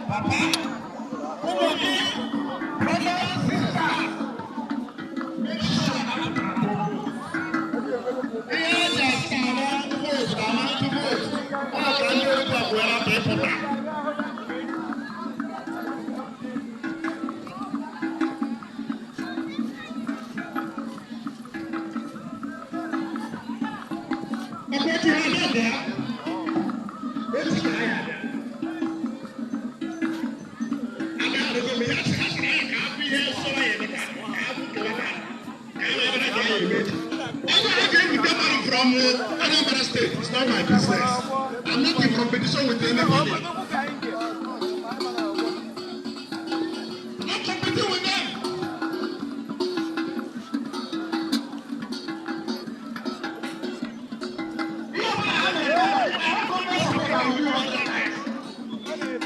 Papa, ụmụ gị, brother, sister, make sure na ha na-atụ ihe eji asị na ama vote na ama ntụ vote ọ ka ndị otu a wee rapụ ịpụta. Ọkwa echi ha abịa bịa. Echi ka ha ya abịa. Aga arụgo m ya sị ha sịrị ya ka afọ ihe sọrọ ya eme taa, ka afọ nkewa taa, ka a na-abịa ka ya eme echi. Ọ bụrụ na ga-ebute mmadụ from Anambra State, it's not my business. I'm not in competition with anybody. I'm not competing with them. Ihe ọbụla ha na-eme, I have no support and do otherwise.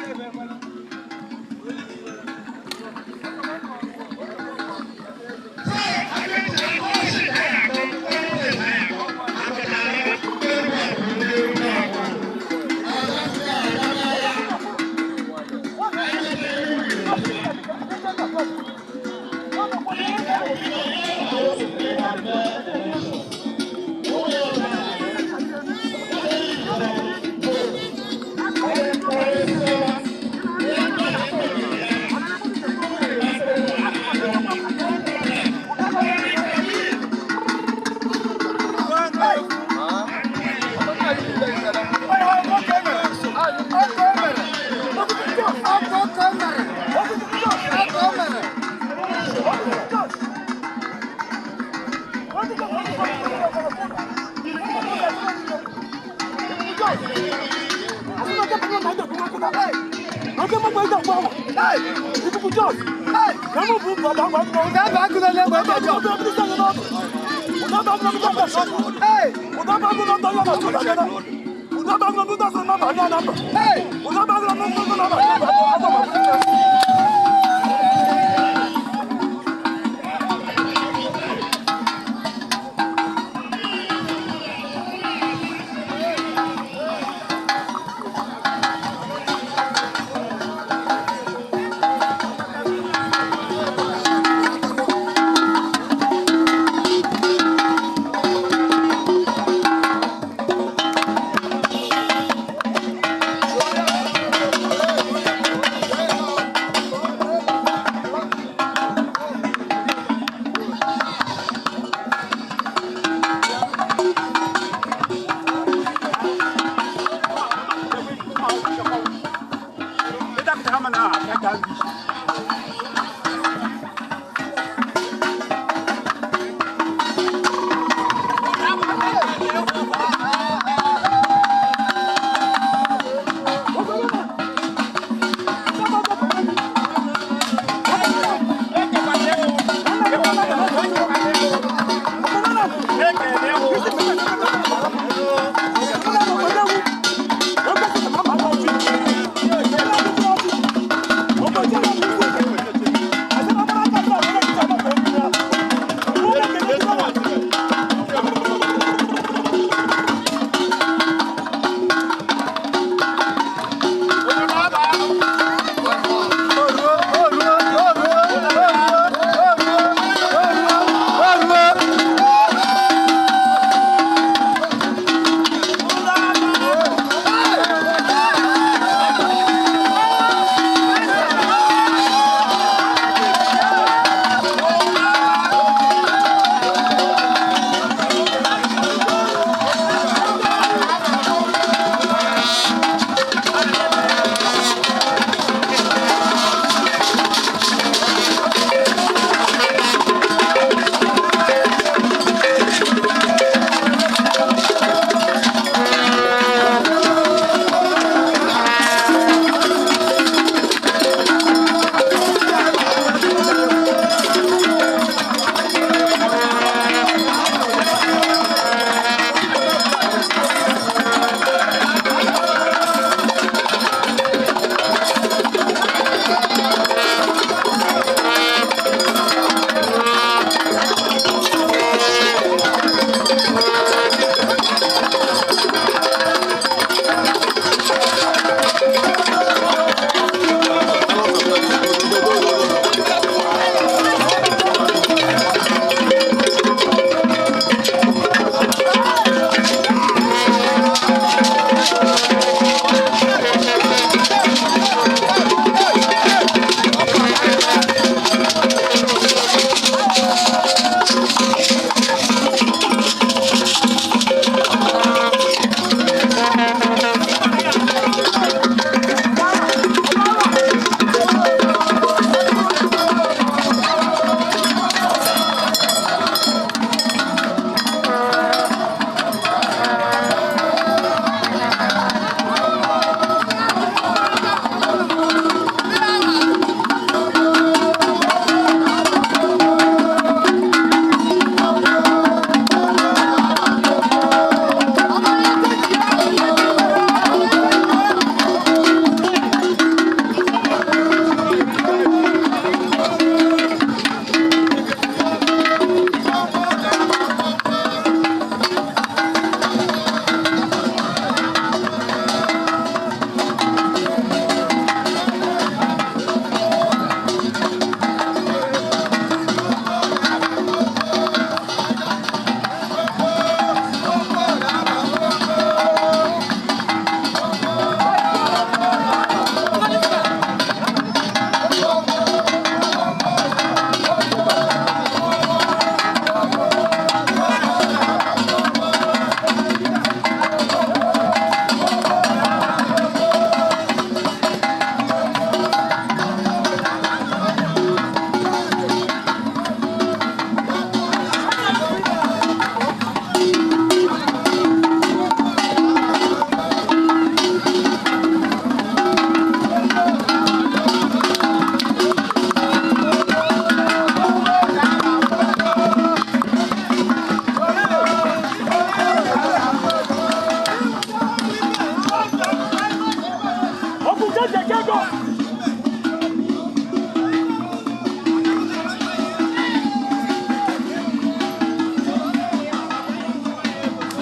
Eji eke ego.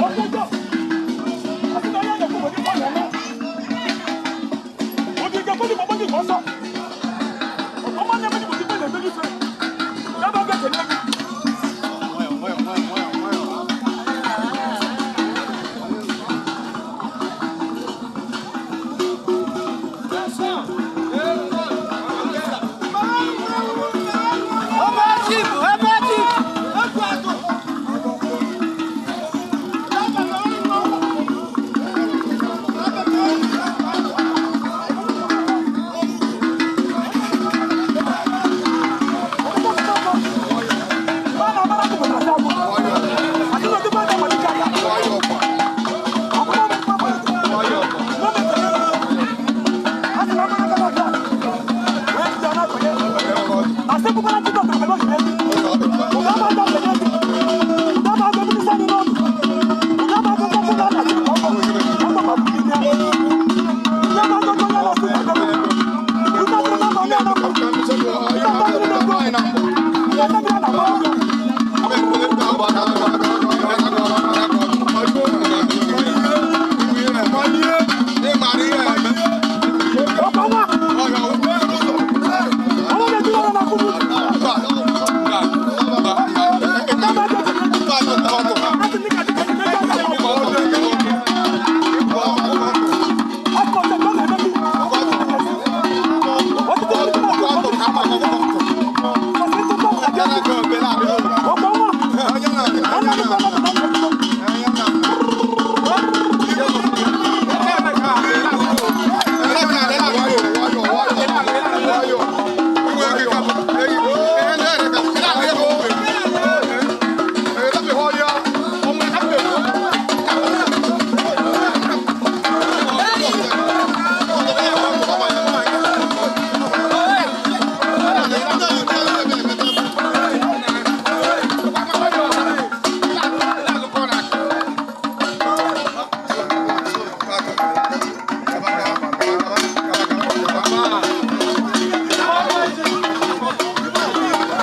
Oke ego. Asị na onye na-ekwu bụ ndị ọ na-eme. Ụdị ike kwụdị gbogbo dị ọsọ.